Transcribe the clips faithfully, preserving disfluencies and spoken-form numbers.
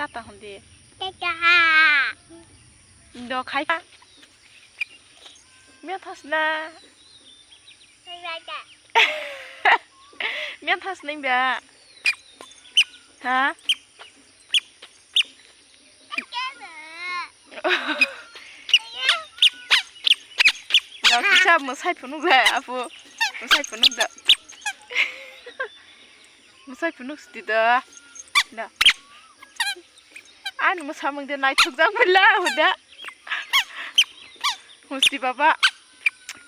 Tata hwn di. Tata. Do khai. Mia thas na. Tata. Mia thas na ba. Ha? Da kisa mwsai phunuk le apu. Mwsai phunuk da. Mwsai phunuk sidi da. Da. Ani mwsamung de naithok jak bela huda. Husti baba.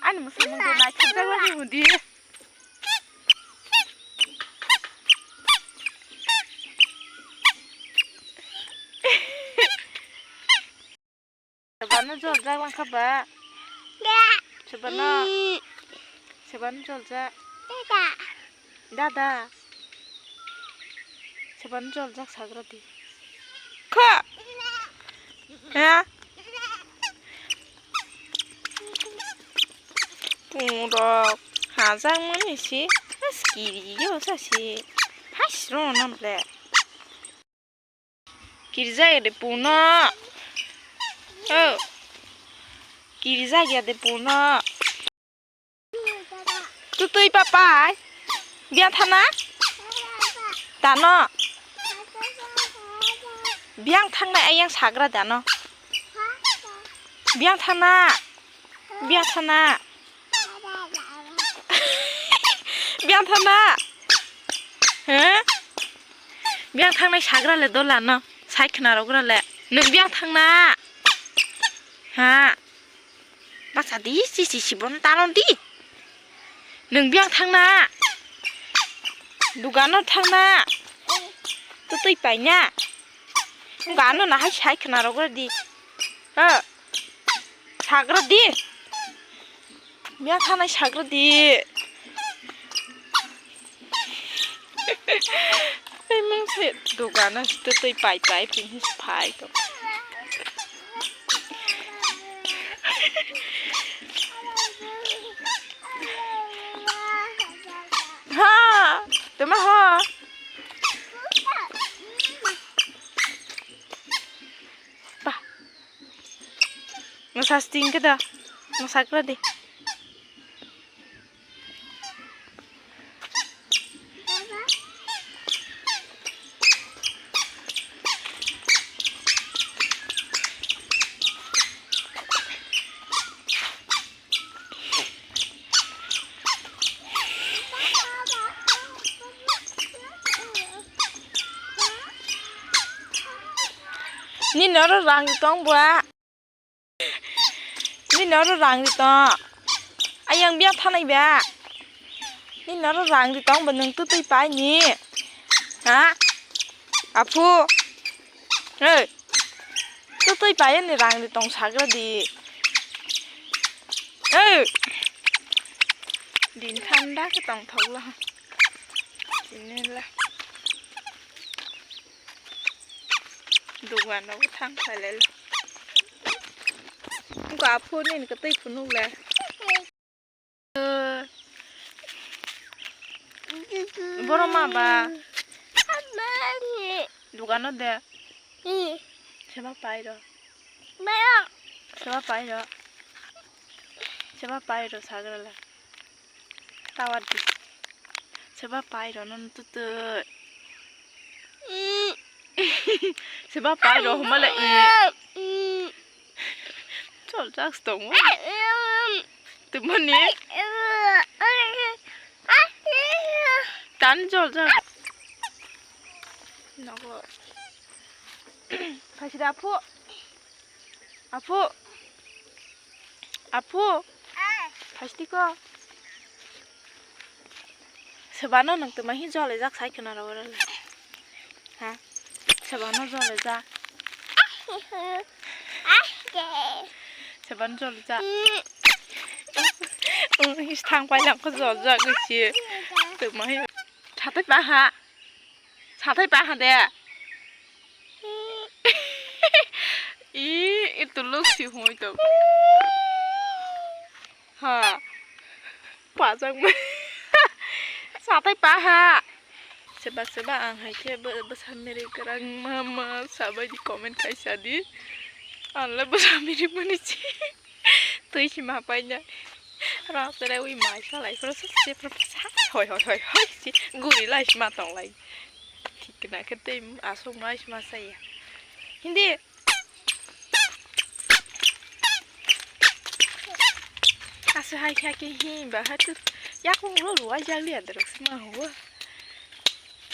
Ani mwsamung de naithok jak bela hudi. Sebano jol jak langkha ba. Sebano. Sebano jol jak. Dada. Sebano jol jak sagra di. Kho. Ha? Pungrok hajakmani si skiriyo sa si. Hai sro no ble. Kirjak de puno. Oh. Kirjak ya de puno. Tutui papai. Biang thana? Tano. Biang thangnai ayang sagra dano. Biang thana. Biang thana. Biang thana. He? Biang thangnai sagra le dola no. Sai khna rogra le. Nwng biang thangna. Ha. Bacha di, si si si bon taron di. Nwng biang thangna. Dugano thangna. Tutui paina. Gano nahai sai khna rogra di. Ha. Sagra di. Biang thanai sagra di. Emang se dugano tutui pai pai pini phai to. Ha, tuma ho. Pa. Ngasa sting ke da. Ngasa kra di. Nini oro rang tong bua. Nini oro rang ri tong. Ayang biang thanai ba. Nini oro rang ri tong ba nwng tutui pai ni. Ha? Aphu. Hey. Tutui pai ni rang ri tong sagra di. Hey. Din thanda ke tong thok lo. Sini lah. Dugan rok thang khailai lo. Wngkha aphuru nini kwtwi phunuk le. Borok ma ba? Dugano de. Seba pai ro. Seba pai ro. Seba pai ro sagra le. Tawar di. Seba pai ro non tutui. Seba pai ro homa le. Chol jak tong. Tumani. Tan chol jak. Nogo. Phaisida aphu. Aphu. Aphu. Phaisidi ko. Sebano nang tuma hi jole jak sai khna ro ro. Ha. Sebano jole jak. Sebano jole jak. Ung hi thang pai lang ko jol jak si. Tuma hi. Thatai pa ha. Sathai pa ha de. I, i tuluk si hoi to. Ha. Pajak ma. Sathai pa ha. Seba seba ang hai khe bwsa miri kwrang ma ma sabai di comment khai sa di. Ang le bwsa miri mani chi twi si ma pai na. Rang sere wi mai sa lai phro se phro sa hoi hoi hoi hoi si guri lai si ma tong lai. Thik na khe tei aswk mai si ma sa ya. Hindi. Asa hai kha khe hi ba ha tu yakung ro ro ai jak li adrok sima ho.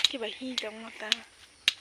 Ke ba hi tong ma ta.